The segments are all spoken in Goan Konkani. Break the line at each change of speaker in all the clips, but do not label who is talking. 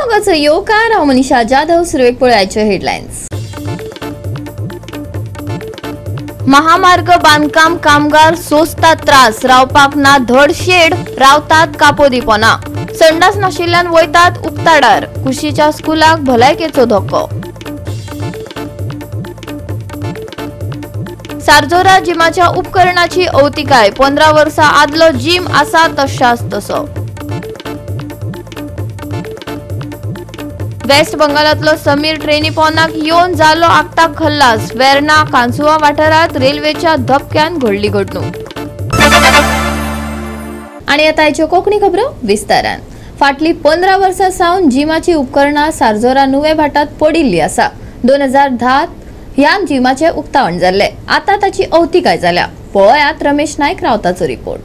मोगाचो येवकार. हांव मनीषा जाधव. सुरवेक पळयाच्यो हेडलायन्स. महामार्ग बांदकाम कामगार सोंसतात त्रास, रावपाक ना धड शेड, रावतात कापोदीपणा, संडास नाशिल्ल्यान वयतात उक्ताडार, कुशीच्या स्कुलाक भलायकेचो धोको. सारजोरा जिमाच्या उपकरणाची अवतिकाय, 15 वर्सां आदलो जिम आसा तशाच तसो. वेस्ट बंगालांतलो समीर ट्रेनी पोनाक येवन जालो आक्ताक खल्लास. वेर्णा कांसुआ वाठारांत रेल्वेच्या धपक्यान घडली घडणूक. आनी आतां आयच्यो कोंकणी खबरो विस्तारान. फाटली 15 वर्सां सावन जिमाची उपकरणां सारजोरा नुवें भाटांत पडिल्ली आसा. 2010 ह्या जिमाचें उक्तावण जाल्लें. आतां ताची अवतिकाय जाल्या. पळयात रमेश नायक रावताचो रिपोर्ट.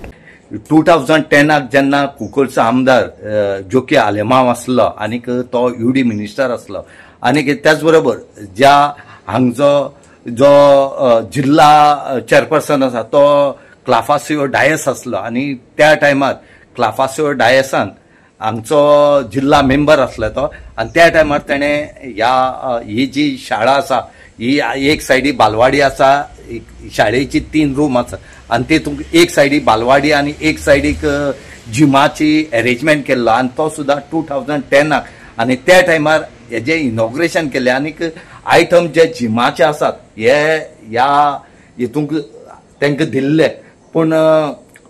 2010 जेन्ना कुंकळचो आमदार जोकी आलेमांव आसलो आनीक तो युडी मिनिस्टर आसलो आनीक त्याच बरोबर ज्या हांगचो जो जिल्हा चेअरपर्सन आसा तो क्लाफासियो डायस आसलो आनी त्या टायमार क्लाफासियो डायसान हांगचो जिल्हा मेंबर आसलो तो आनी त्या टायमार तेणें ह्या ही जी शाळा आसा ही एक सायडी बालवाडी आसा, शाळेची 3 रूम आसा आनी तेतूंत एक सायडी बालवाडी आनी एक सायडीक जिमाची एरेंजमेंट केल्लो आनी तो सुद्दां 2010 आनी त्या टायमार हेजें इनॉग्रेशन केलें आनीक आयटम जे जिमाचे आसात हे ह्या हितूंक तांकां दिल्ले. पूण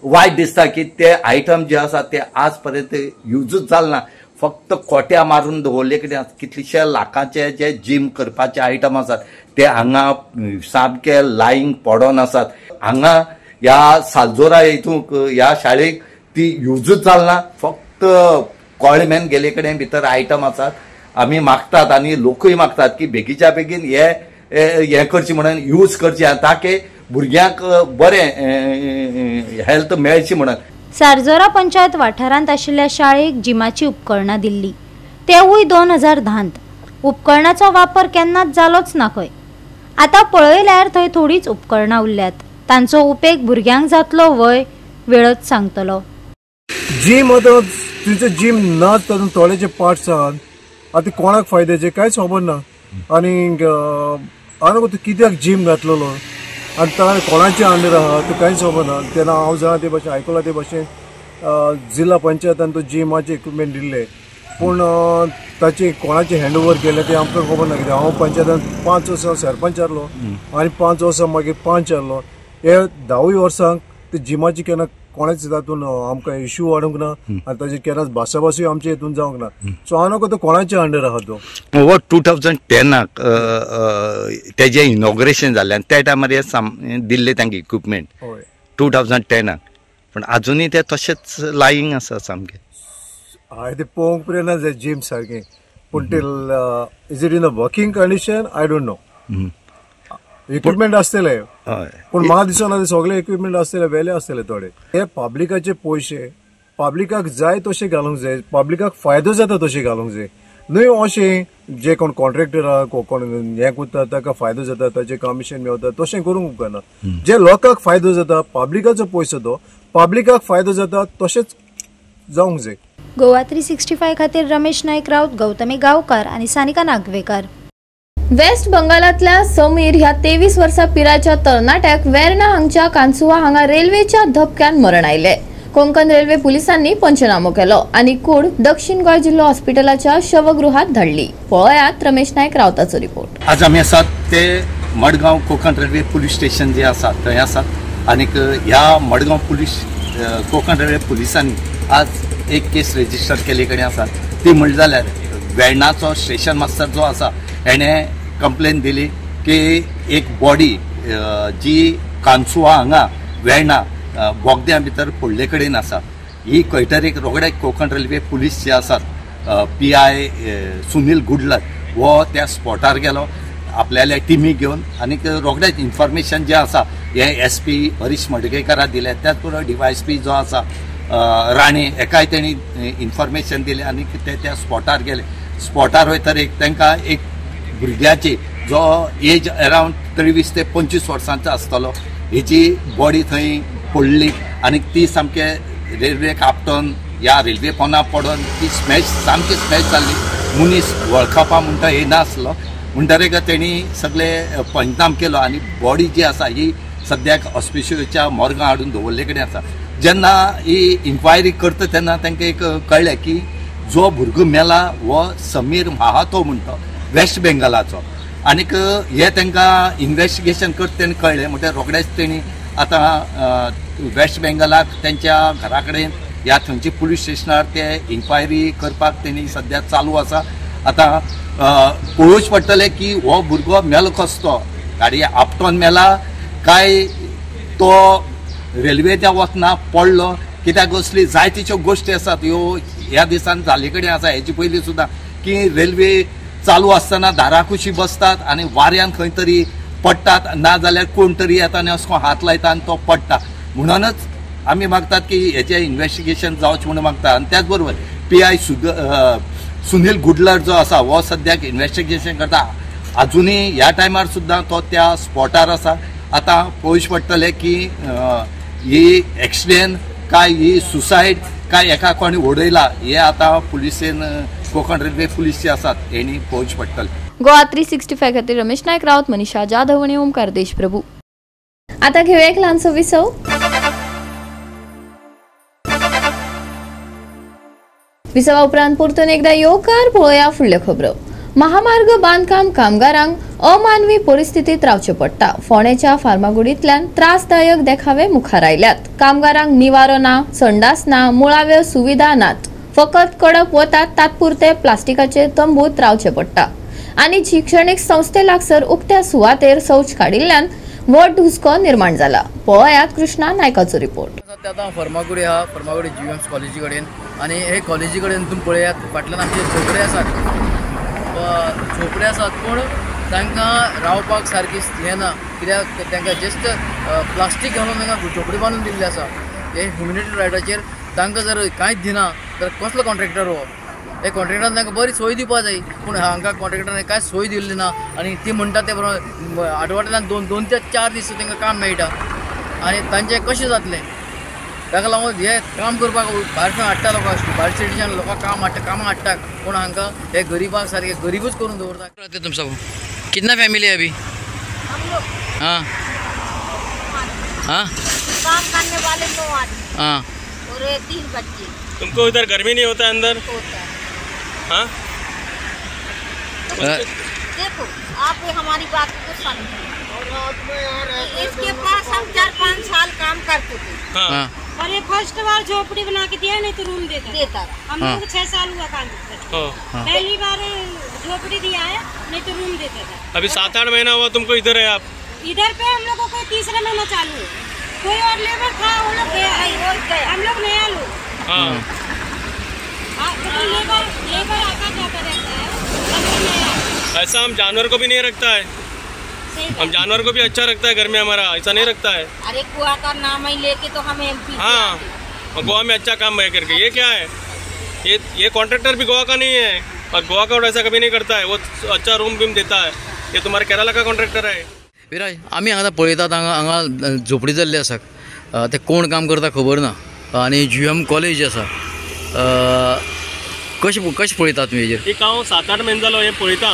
वायट दिसता की ते आयटम जे आसात ते आज पर्यंत युजूच जाल ना. फक्त कोट्या मारून दवरले कडेन कितलेशे लाखांचे जे जीम करपाचे आयटम आसात ते हांगा सामके लायींग पडोन आसात. हांगा ह्या सालजोरा हितूंक ह्या शाळेक ती युजूच जाल ना. फक्त कॉळमेन गेले कडेन भितर आयटम आसात. आमी मागतात आनी लोकूय मागतात की बेगीच्या बेगीन हे हें करचें म्हणून यूज करचें ताकी भुरग्यांक बरें हेल्थ मेळची म्हणून.
सारजोरा पंचायत वाठारांत आशिल्ल्या शाळेक जिमाची उपकरणां दिल्ली, तेवूय 2010. उपकरणाचो वापर केन्नाच जालोच ना खंय. आतां पळयल्यार थंय थोडीच उपकरणां उरल्यात. तांचो उपेग भुरग्यांक जातलो वय वेळच सांगतलो.
जीम आतां तुमचें जीम ना तातूंत थोडेचे पार्ट्स आहात आतां कोणाक फायद्याचे कांयच खबर ना. आनी आनी कित्याक जीम घातलेलो आनी ताणें कोणाचे अंडर आहा तें कांयच खबर ना. तेन्ना हांव जाणा ते भाशेन आयकलां ते भाशेन जिल्हा पंचायतान तो जिमाचे इक्विपमेंट दिल्ले, पूण ताचे कोणाचे हँड ओवर केलें तें आमकां खबर ना. कित्याक हांव पंचायतान 5 वर्सां सरपंच आहलो आनी 5 वर्सां मागीर पंच आहलो. हे 10 वर्सांक ते जिमाची केन्ना कोणेच तातूंत आमकां इश्यू हाडूंक ना आनी ताचेर केन्नाच भासाभासूय आमचे हितून जावंक ना. सो हांव नको तो कोणाचे अंडर आहा तो.
हो 2010 तेजें इनॉग्रेशन जालें आनी त्या टायमार हे दिल्ले तांकां इक्विपमेंट 2010. पूण आजुनूय ते तशेंच लायींग आसा सामकें.
हय ते पळोवंक पर्यंत ना जीम सारकें, पूण ते is it in a working condition I don't know. Equipment आसतले पूण म्हाका दिसना ते सगळे इक्विपमेंट आसतले, वेले आसतले थोडे. हे पब्लिकाचे पयशे पब्लिकाक जाय तशे घालूंक जाय, पब्लिकाक फायदो जाता तशे घालूंक जाय, न्हय अशें जे कोण कॉन्ट्रॅक्टर आहा कोण हें करता ताका फायदो जाता ताचें कमिशन मेळटा तशें करूंक उपकारना. जे लोकांक फायदो जाता पब्लिकाचो पयसो तो पब्लिकाक फायदो जाता तशेंच जावंक जाय.
गोवा 365 खातीर रमेश नायक राऊत, गौतमी गांवकार आनी सानिका नागवेकर.
वेस्ट बंगालांतल्या समीर ह्या 23 वर्सां पिरायेच्या तरणाट्याक वेर्णा हांगच्या कांसुआ हांगा रेल्वेच्या धपक्यान मरण आयलें. कोंकण रेल्वे पुलिसांनी पंचनामो केलो आनी कूड दक्षिण गोंय जिल्हो हॉस्पिटलाच्या शवगृहात धाडली. पळयात रमेश नायक रावताचो रिपोर्ट.
आज आमी आसात ते Madgaon Konkan railway police station जे आसा थंय आसात आनीक ह्या मडगांव पुलीस कोंकण रेल्वे पुलिसांनी आज एक केस रेजिस्टर केल्ले कडेन आसा. ती म्हणली जाल्यार वेर्णाचो स्टेशन मास्टर जो आसा हेणें कंप्लेन दिली की एक बॉडी जी कांसुआ हांगा वेर्णा बोगद्या भितर पडले कडेन आसा. ही कळटरीक रोखडे कोंकण रेल्वे पुलीस जे आसात PI Sunil गुडलर हो त्या स्पॉटार गेलो आपल्याल्या टिमीक घेवन आनीक रोखडेच इन्फॉर्मेशन जें आसा हें SP Harish मडगेकराक दिलें. त्याच बरोबर DYSP जो आसा राणे हेकाय तेणी इन्फॉर्मेशन दिलें आनीक ते त्या स्पॉटार गेले. स्पॉटार वयतर एक तांकां एक भुरग्याची जो एज अरावंड 23 ते 25 वर्सांचो आसतलो हेची बॉडी थंय पडली आनी ती सामके रेल्वेक आपटोन ह्या रेल्वे पोना पडोन ती स्मॅश सामकी स्मॅश जाल्ली. मनीस वळखपा म्हणटा येनासलो. म्हणटरीक तेणी सगळे पंचनाम केलो आनी बॉडी जी आसा ही सद्याक हॉस्पिटलच्या मोर्गां हाडून दवरले कडेन आसा. जेन्ना ही इन्क्वायरी करता तेन्ना तांकां एक कळ्ळें की जो भुरगो मेला हो समीर महातो म्हणटा वेस्ट बेंगालाचो. आनीक हे तांकां इन्वेस्टिगेशन करता तेन्ना कळ्ळें म्हणटकीर रोखडेच तेणी आतां वेस्ट बेंगालाक तेंच्या घरा कडेन ह्या थंयचे पुलीस स्टेशनार ते इन्क्वायरी करपाक तेणी सद्या चालू आसा. आतां पळोवचें पडटलें की हो भुरगो मेलो कसो, तो गाडये आपटोन मेला काय तो रेल्वेच्या वतना पडलो, कित्याक असली जायतीच्यो गोश्टी आसात ह्यो ह्या दिसान जाल्ले कडेन आसा. हेचे पयलीं सुद्दां की रेल्वे चालू आसतना दाराकुशी बसतात आनी वाऱ्यान खंय तरी पडटात, ना जाल्यार कोण तरी येता आनी असो हात लायता आनी तो पडटा. म्हणूनच आमी मागतात की हेचें इन्वेस्टिगेशन जावचें म्हणून मागता. आनी त्याच बरोबर PI Sunil गुडलर जो आसा हो सद्याक इन्वेस्टिगेशन करता. अजुनूय ह्या टायमार सुद्दां तो त्या स्पॉटार आसा. आतां पळोवचें पडटलें की ही एक्सिडेंट काय ही सुसायड काय एका कोणी उडयला हे आतां पुलिसेन कोंकण रेल्वे पुलीस जे आसात हेणी पळोवचें पडटलें.
गोवा 365 खातीर रमेश नायक रावत, मनीषा जाधव आनी ओमकार देशप्रभू. आतां घेवया एक ल्हानसो विसव. विसवा उपरांत परतून एकदा येवकार. पळोवया फुडल्यो खबरो. महामार्ग बांदकाम कामगारांक अमानवी परिस्थितीत रावचें पडटा. फोंडेच्या फार्मागुडींतल्यान त्रासदायक देखावे मुखार आयल्यात. कामगारांक निवारो ना, संडास ना, मुळाव्यो सुविधा नात. फकत कडक वतात तात्पुरते प्लास्टिकाचे तंबूत रावचें पडटा आनी शिक्षणीक संस्थे लागसर उक्त्या सुवातेर शौच काडिल्ल्यान व्हड हुस्को निर्माण जाला. पळयात कृष्णा नायकाचो रिपोर्ट.
आतां फर्मागुडी आहा, फर्मागुडी GVMS कॉलेजी कडेन आनी हे कॉलेजी कडेन तुमी पळयात फाटल्यान आमचे झोपडे आसात, झोपडे आसात पूण तांकां रावपाक सारकी हें ना, कित्याक तांकां जस्ट प्लास्टीक घालून तांकां झोपडी बांदून दिल्ली आसा. हे ह्युमनिटी रायटाचेर तांकां जर कांयच दिना तर कसलो कॉन्ट्रॅक्टर हो? हे कॉन्ट्रॅक्टरान तांकां बरी सोय दिवपा जाय, पूण हांकां कॉन्ट्रॅक्टरान कांय सोय दिल्ली ना आनी ती म्हणटा ते प्रमाणे आठवड्यान दोन ते 4 दीस तांकां काम मेळटा आनी तांचें कशें जातलें? ताका लागून हे काम करपाक भायरच्यान हाडटा लोकांक, भायर स्टेटीच्यान लोकांक काम हाडटा, कामां हाडटा, पूण हांकां हे गरिबांक सारके गरिबूच करून दवरता. तुम सब कितना फैमिली है अभी? हाँ हाँ,
काम करने वाले 9 आदमी,
हाँ,
और 3 बच्चे.
तुमको इधर गर्मी नहीं होता अंदर?
होता है.
हाँ,
तो देखो आप हमारी बात को समझो. इसके पास हम 4-5 साल काम करते थे।
हाँ।
और ये फर्स्ट बार झोपड़ी बना के दिया, नहीं तो रूम देता। हम लोग 6 साल हुआ काम करते।
हाँ।
पहली बार झोपड़ी दिया है, नहीं तो रूम देता था।
अभी 7-8 महीना हुआ तुमको इधर है आप?
इधर पे हम लोगों को तीसरा महीना चालू है। कोई और लेबर था वो लोग गया, हम लोग नया लोग।
हाँ।
तो लेबर आता जाता रहता है।
ऐसा हम जानवर को भी नहीं रखता है, हम जानवर को भी अच्छा रखता है घर में हमारा, ऐसा नहीं रखता है।
अरे गोवा का नाम ही लेके तो हम MP।
हाँ, और गोवा में अच्छा काम है करके। ये क्या है, ये कॉन्ट्रैक्टर भी गोवा का नहीं है और गोवा का ऐसा कभी नहीं करता है, वो अच्छा रूम बीम देता है। ये तुम्हारे केरला का कॉन्ट्रैक्टर है।
विराज, आमी हांगा पळयतात हांगा हांगा झोपडी जाल्ली आसा, ते कोण काम करता खबर ना, आनी GVM college आसा, कशें कशें पळयतात तुमी हेजेर?
एक हांव 7-8 म्हयने जालो हें पळयता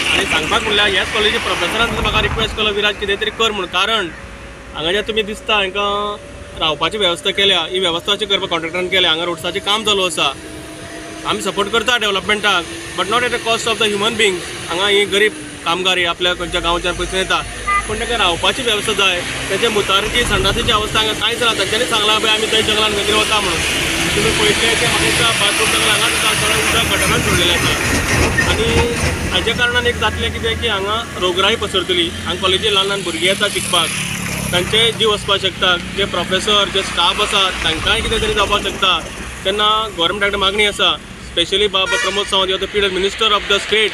आनी सांगपाक म्हणल्यार ह्याच कॉलेजी प्रोफेसरान सुद्दां म्हाका रिक्वेस्ट केलो विराज कितें तरी कर म्हूण, कारण हांगा जे तुमी दिसता हांकां रावपाची वेवस्था केल्या, ही वेवस्था अशी करपाक कॉन्ट्रॅक्टरान केल्या. हांगा रोड्साचें काम चालू आसा, आमी सपोर्ट करता डेवलपमेंटाक, but not at the cost of the human beings. हांगा ही गरीब कामगार ही आपल्या खंयच्या गांवच्यान पयसून येता, पूण ताका रावपाची वेवस्था जाय, तेच्या मुतारची संडासीची अवस्था हांगा कांयच ना. तांच्यांनी सांगलां पळय आमी थंय जंगलान खंय तरी वता म्हणून, तुमी पळयतले ते म्हाका दिसता बाथरूम जंगल हांगाच आसा, सगळें उदक गटरान सोडलेलें आसा. आनी हाच्या कारणान एक जातलें कितें की हांगा रोगराई पसरतली. हांगा कॉलेजीन ल्हान ल्हान भुरगीं येता शिकपाक, तांचे जीव वचपाक शकता, जे प्रोफेसर जे स्टाफ आसा तांकांय कितें तरी जावपाक शकता. तेन्ना गोवोरमेंटा कडेन मागणी आसा, स्पेशली बाब प्रमोद सावंत हो the minister of the state,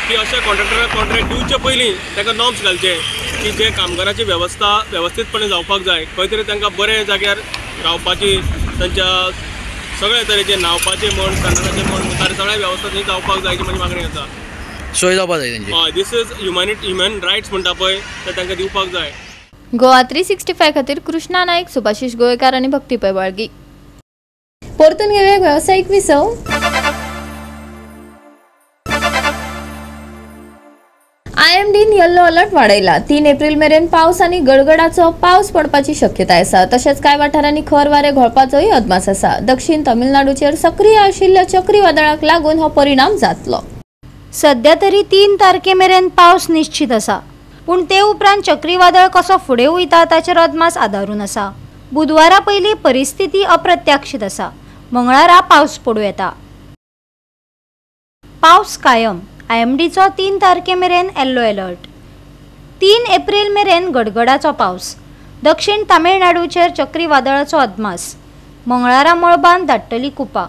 की अशा कॉन्ट्रॅक्टराक कॉन्ट्रॅक्ट दिवचे पयलीं ताका नॉर्म्स घालचे की जे कामगाराची वेवस्था वेवस्थीतपणे जावपाक जाय, खंय तरी तांकां बरे जाग्यार रावपाची, तांच्या सगळे तरेचे न्हांवपाचे म्हण, संडासाचे म्हण, मुतार सगळे वेवस्था थंय जावपाक जाय अशी म्हजी मागणी आसा.
सोय जावपाक जाय तेंची.
हय, this is human rights म्हणटा पळय, ते तांकां दिवपाक जाय.
गोवा 365 खातीर कृष्णा नायक, सुभाषिश गोवेकार आनी भक्ती पै बाळगी. परतून घेवया वेवसायीक विसव. आयएमडीन येल्लो अलर्ट वाडयला. 3 एप्रिल मेरेन पावस आनी गडगडाचो पावस पडपाची शक्यताय आसा. तशेंच कांय वाठारांनी खर वारें घोळपाचोय अदमास आसा. दक्षिण तमिळनाडूचेर सक्रीय आशिल्ल्या चक्रीवादळाक लागून हो परिणाम जातलो.
सध्या तरी 3 तारखे मेरेन पावस निश्चित आसा, पूण ते उपरांत चक्रीवादळ कसो फुडें वयता ताचेर अदमास आदारून आसा. बुधवारा पयलीं परिस्थिती अप्रत्याक्षीत आसा. मंगळारा पावस पडूं येता. पावस कायम. आयएमडीचो 3 तारखे मेरेन येल्लो अलर्ट. 3 एप्रिल मेरेन गडगडाचो पावस. दक्षिण तामिळनाडूचेर चक्रीवादळाचो अदमास. मंगळारा मळबान धाडटली कुपां.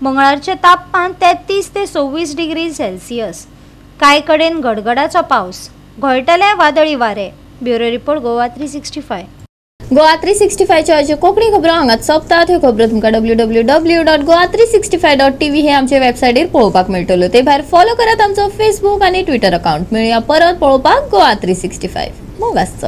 मंगळारचें तापमान 33 ते 26 डिग्री सेल्सियस. कांय कडेन गडगडाचो पावस. घोळटले वादळी वारे. Bureau report, Goa 365.
Goa 365च्यो अश्यो कोंकणी खबरो हांगाच सोंपतात. ह्यो खबरो तुमकां www.goa365.tv हे आमचे वेबसायटीर पळोवपाक मेळटल्यो. ते भायर फॉलो करात आमचो फेसबूक आनी ट्विटर अकाउंट. मेळया परत पळोवपाक गोवा 365. मोग आसचो.